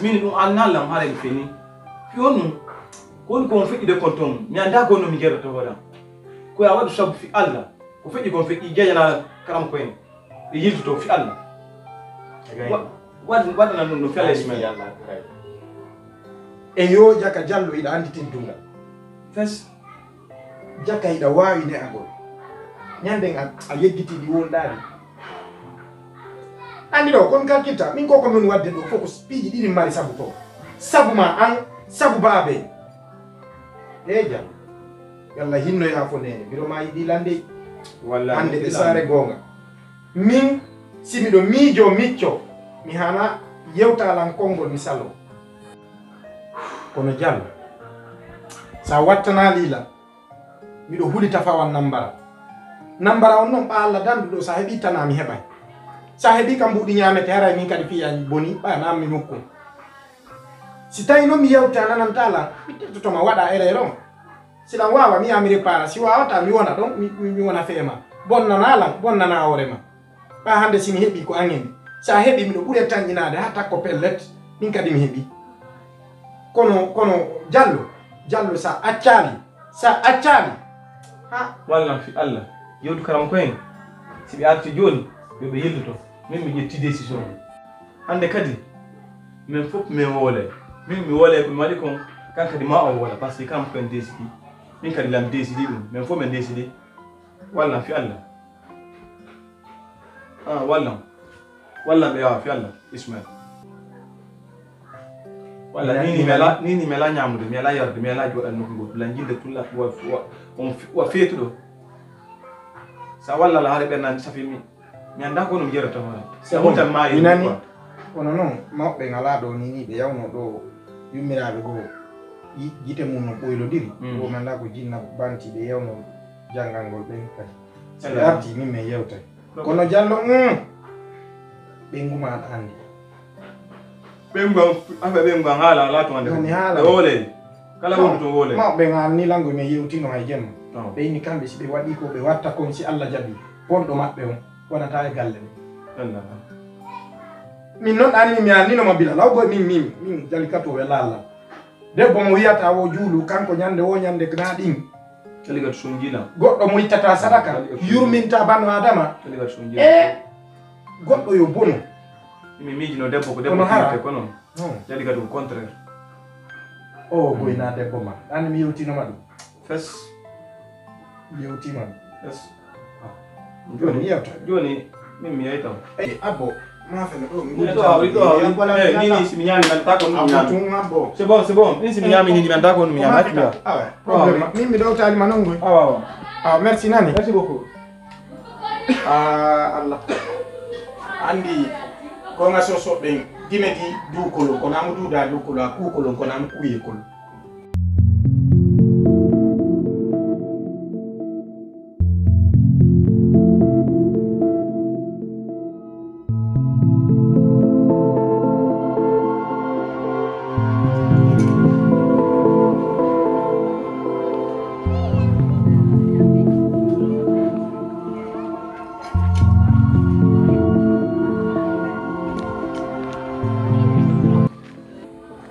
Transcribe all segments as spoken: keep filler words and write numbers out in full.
Min ɗum annaa lam haray mi feni. Fi on ɗum. Ko woni ko on feƴƴude kon toon? Mi anndaa ko no mi jeerata hoore am. Ko ya waɗu sabu fi Allah. Ko feƴƴi kon feƴƴi jeejana karam ko en. Ɓe yiltoto fi Allah. Wa-, waɗ-, waɗana ɗum no fi Allah Ismail. E yo jaka Jallo iɗa anndi teddungal. Fes. Jaka hiɗa waawi ne'agol. Ñande ngal a yejjiti ɗi wonɗaani. Anndi ɗo, kon kalkitta, min ko ko min waɗde ɗo fof ko piiji ɗiɗi mari sabu to. Sabu ma an, sabu baabe. E jam. Yalla hinno yaa fo nene, biro ma yiɗi lande. Walla hannde ɓe saare goonga. Min, si miɗo miijo micco, mi hana yewta lan konngol mi salo. Kono Jallo, sa wattana lila. Miɗo huli tafawan nambara. Nambara on non ɓa Allah danduɗo, sa heɓi tana mi heɓay. Sa heɓi kam mbuɗi ñamete haray min kadi fiya boni ɓa nammi nokku. Si tawi non mi yewta nananta lan, mi tettotoma waɗa erreur on. Si lan wawa mi yamiri para, si wawata mi wona ɗon, mi, mi, mi wona feema. Bonnana lan, bonnana hoore ma. Ɓa hannde si mi heɓi ko an en. Sa heɓi miɗo ɓuri tanƴinaade haa takko pellet, min kadi mi heɓi. Kono, kono Jallo, Jallo sa accaali, sa accaali. Ha. Wallan fi Allah, yewtu karam ko en. Si ɓe arti jooni, yo ɓe yiltoto. Min mi ƴetti décision. Hannde kadi, min fof min woolay. Min mi woolay ko mi waɗi kon, kan kadi ma o woola, par ce que kam ko en décidi. Min kadi lam décidi ɗum, min fof min décidi. Wallan fi Allah. Ah, wallam. Wallam ɓe yawa fi Allah, Ismail. Walla ni ni mela, ni ni mela ñamude, mela yarde, mela joɗan nokku goto. La jinde tulla wa, wa, on fi-, wa fetuɗo. Sa walla la hare ɓen nan safi mi. Mi anda ko no mi jerata hoore. Sa wonta ma mi nani. Kono non mawɓe ngala ɗo ni ni ɓe yawno ɗo yummiraɓe goo yi-, gite mum no ɓoylodiri. Mm. Ɗo mi anda ko jinna banti ɓe yawno jangangol ɓen kadi. So ɓe arti min min yewtay. Kono Jallo, um, ɓeyngu ma aɗa anndi. Ɓeyngu am, affaire ɓeyngu am haala alaa to hannde. Nani haala? E wooleyde. Kala wondu to wooleyde. Mawɓe ngal ni lango men yewtino hay jemma. Oh. Ɓe inni kamɓe si ɓe waɗi ko ɓe watta kon si Allah jaɓi. Bonɗo maɓɓe on wonata e galle men. Allah. Min noon ɗani mi annino ma bila law boy min, min, min jali kato we lalla. Debbo mo wiyata wo juulu, kanko ñande wo ñande gna ɗin. Taligatu sunjila. Goɗɗo mo ittata sadaka, yurminta banu Adama. Taligatu sunjila. E goɗɗo yo bono. Mi miijino debbo ko debbo kono hara. Kono. Hmm. Taligatu ko contraire. O goyna debbo ma. An mi yewtinoma ɗum. Fes. Yewtima. Fes. Joni, joni, min mi yeytan. Eh, abbo, ma fene ɗo, mi ɗo, ɗo, ɗo, eh, ni, ni, si mi ñaami, mi nanta ko mi ñaami. Abbo, tun abbo. C'est bon, c'est bon. Min si mi ñaami, ni, mi nanta ko mi ñaami. Accu ya. Ah ouais. Problème. Min mi ɗo tali ma non goy. Ah, ouais, ouais. Ah, merci nani. Merci beaucoup. Ah, Allah. Andi, ko nga so so ɓen, dimedi du kolo, ko namu du da du kolo, a ku kolo, ko namu kuye kolo.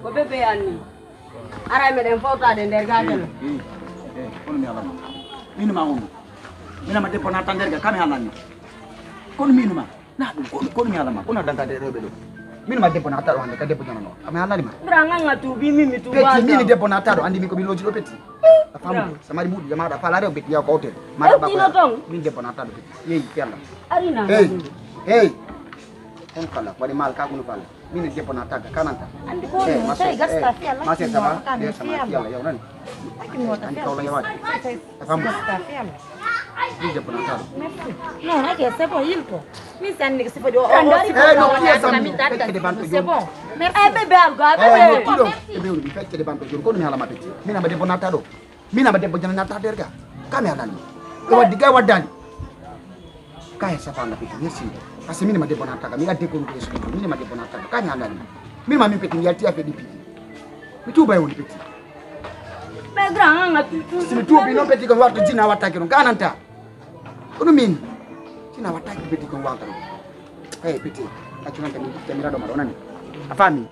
Ko bébé anni. Aray meɗen fawtaade nder gaajana. Kono mi alama. Min ma on. Min ma debbo naata nder ga kam halani. Kono min ma. Na ɗum kono, kono mi alama. Kono danta de rewɓe ɗo. Min ma debbo naata ɗo hannde ka debbo janano. Kam halani ma. Bra nganga tuubi min mi tuuba. Peti min debbo naata ɗo andi min ko mi loji ɗo peti. A famu. Samari buɗi jamaɗa fala rew peti yaw ko hotel. Ma ba ko. Min debbo naata ɗo peti. Yeyi fi Allah. Arina. Hey. Hey. On kala wadi mal ka kunu fala. Min debbo na tagga kananta. Andi ko eh, no tawi gasta fi Allah. Ma se sama de sama fi Allah yaw nani. Andi ko la yawa. Fam gasta fi Allah. Min debbo na tagga. Non, ok, c'est bon, il faut. Mi sanni ko sifo jo. Eh, no kiya sam. C'est bon. Merci. Eh, bébé, algo. Eh, no kido. Eh, be mi fecce de banto jor ko mi hala ma pecce. Min ama debbo na tado. Min ama debbo jana nata derga. Kame halani. E waddi ga waddani. Kay safanga piti merci. Parce que min ma debbo na taga mi adde ko ko so min ma debbo na taga kame halani. Min ma min peti mi yalti affaire di piti. Mi tuba e woni peti. Be grand nga tu tu. Si mi tubi non peti ko warto jina watta ko gananta. Kono min jina watta ko peti ko warto. Eh peti. Accu non tan mi tamira do ma do nani. A fami.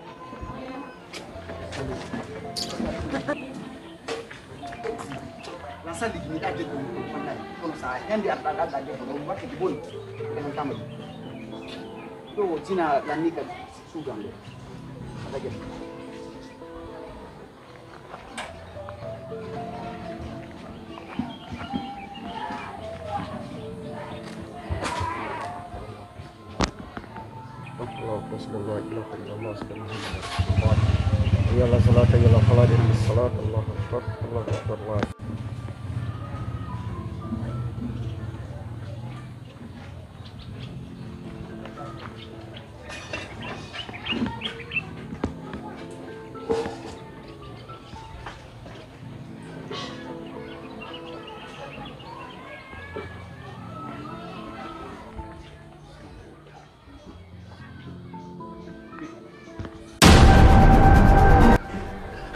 La salli mi da debbo ko fannay. Kono sa hande arɗa ɗaɗa debbo ɗo wakkati boni. Ɗen tama. Ɗo jina lanni ka suudan ɗo. Ada debbo. الله أكبر، لا إله إلا الله، سبحان الله. حي على الصلاة، حي على الفلاح، حي على الصلاة، الله أكبر، الله أكبر، الله أكبر.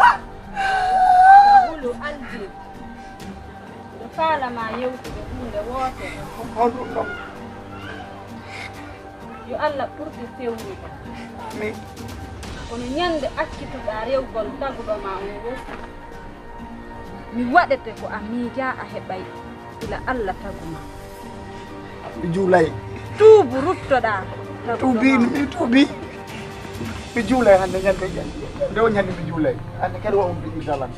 Ko hulu Aljiir. Miɗo faalama yewtude huunde wootere. Ko honɗum ɗon? Yo Allah ɓurɗo fewnude. Amin. Kono ñande accituɗaa rewgol taguɗo ma on woo, mi waɗete ko a miijaa a heɓay ila Allah tagu ma. Mi juulay. Tuubu, ruttoɗaa. Tuubi, mi tuubi. Mi juulay hannde ñande, ñande o ñande mi juulay. Hannde kadi o umpi isalan.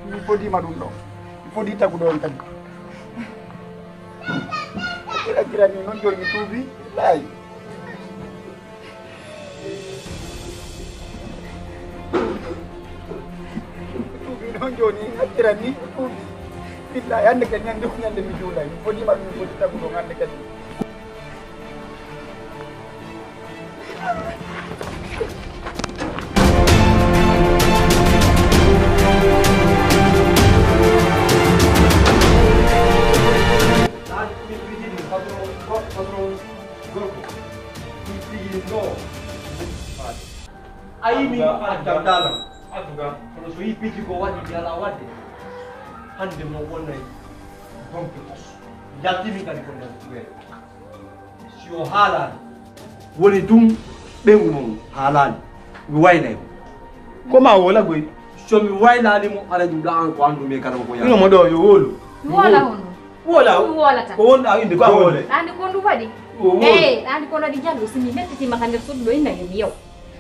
Mi fodiima ɗum ɗo. Mi fodi taguɗo on kadi. Kira, kira ni noon jooni mi tuubi. Lay. Ɗum noon jooni accira ni ɗum. Billahi hannde kadi ñande ko ñande mi juulay. Mi fodiima ɗum, mi fodi tagu ɗum hannde kadi. Gorko, ɗum tigi ɗo. A yii min addantalam. Adduga, kono so yii piiji ko waɗi ɗi alaa waɗde, hannde mo wonay bonke kos. Yaltimi kadi ko nder weeyo. Si o haalaani, woni tun ɓeyngu mon haalaani. Mi waylay mo. Ko ma woola goy? So mi waylaali mo, alaa ɗum ɗo an ko anndu mi kala ko yaa. Ino mo ɗo yo woolu. Mi woola hono. Woola. Ɗum woolata. Ko wonɗa innde ko a woole. Ɗaandi ko ndu waɗi. O woole. Eey, ɗaandi ko ndu waɗi jallu, si mi mettitima ka nder suudu ɗo inna yo mi yew.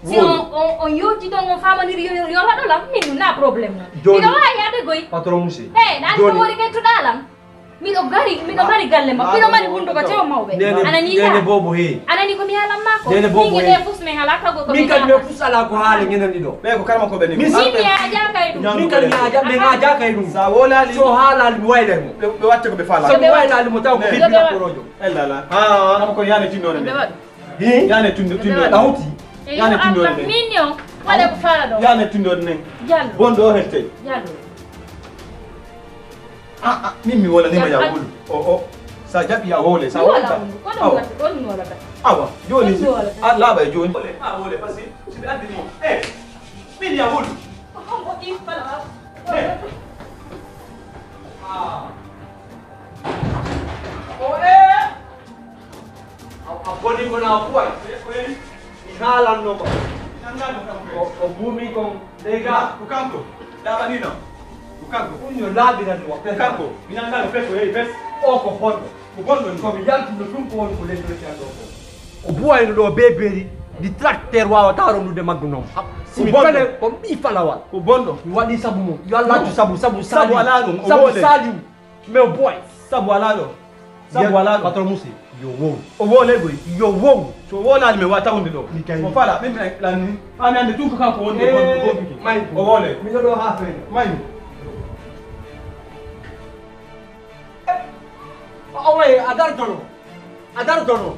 Si on, on, on yewti ɗon, on faamondiri yo, yo, yo raɗo lam, min ɗum na problème non. Jooni. Miɗo waawi yaade goy. Patron monsieur. Eey, ɗaandi ko woni kay tuɗaa lam. Miɗo gari, miɗo mari galle mabɓe, miɗo mari hunduko tewo mawɓe. Nene, anani nene ya. Bobo he. Anani ko mi yaalan ma ko. Nene bobo he. Min ɗe fus men alaa tago ko min kadi men fus alaa ko haali ngenen ɗiɗo. Ɓe ko kala ko ɓe ni. Min si mi yaaja kay ɗum. Min kadi mi yaaja, ɓe ngaaja kay ɗum. Sa wolaali. So haalaali mi waylay mo. Ɓe, ɓe watte ko ɓe faala. So mi waylaali mo taw ko ɓe ɓe waɗi. Ella la. Ah. Kam ko yaane tinnoore men. Ɓe waɗi. Hi? Yaane tundu, tundu. A hawti. Yaane tundu Allah, men. Min yo, waɗa ko faala ɗo. Yaane tundu men. Jallo. Bonɗo o hettey. Jallo. Ah, ah, min mi wolanima ya wulu. O, o. Sa jaɓi ya wole, sa wole. Wala wulu. Kono wala, kono wala. Awa, joni. Kono wala. A laaɓa e joni. A wole, parce que si ɓe andini mo. Eh, min ya wulu. Ko hombo ɗi fala. Eh. Ah. O, eh. A, a boni ko na fuway. Mi haalanno ma. O, o buumi kon ley ga. Ko kanko. Laaɓanino. Ko kanko. Ɗum yo laaɓiran mo. Ko kanko. Mi nanngaano pes o yehi pes. O ko honɗo? Ko bonɗo ni. Ko mi yaltuno ɗum ko woni ko ley doyti an ɗo ko. O buwayno ɗo be beeri, ndi tracteur waawata rondude maggu noon. Si mi fele ko mi ɓii falawal. Ko bonɗo. Mi waɗi sabu mum. Yo Allah accu sabu, sabu Saliou. Sabu alaa ɗum. Sabu Saliou. Mais boy. Sabu alaa ɗo. Sabu alaa ɗo. Patron Mousse, yo wow. O woo ley boy. Yo wow. So wolaali mi wata wonde ɗo. Mi kay. O fala, min mi lan ni. An ande tun ko kanko wonde. Eh, bonɗo, bonɗo. May. O woo ley. Mi ɗo ɗo haa fere. May. O way, a dartono. A dartono.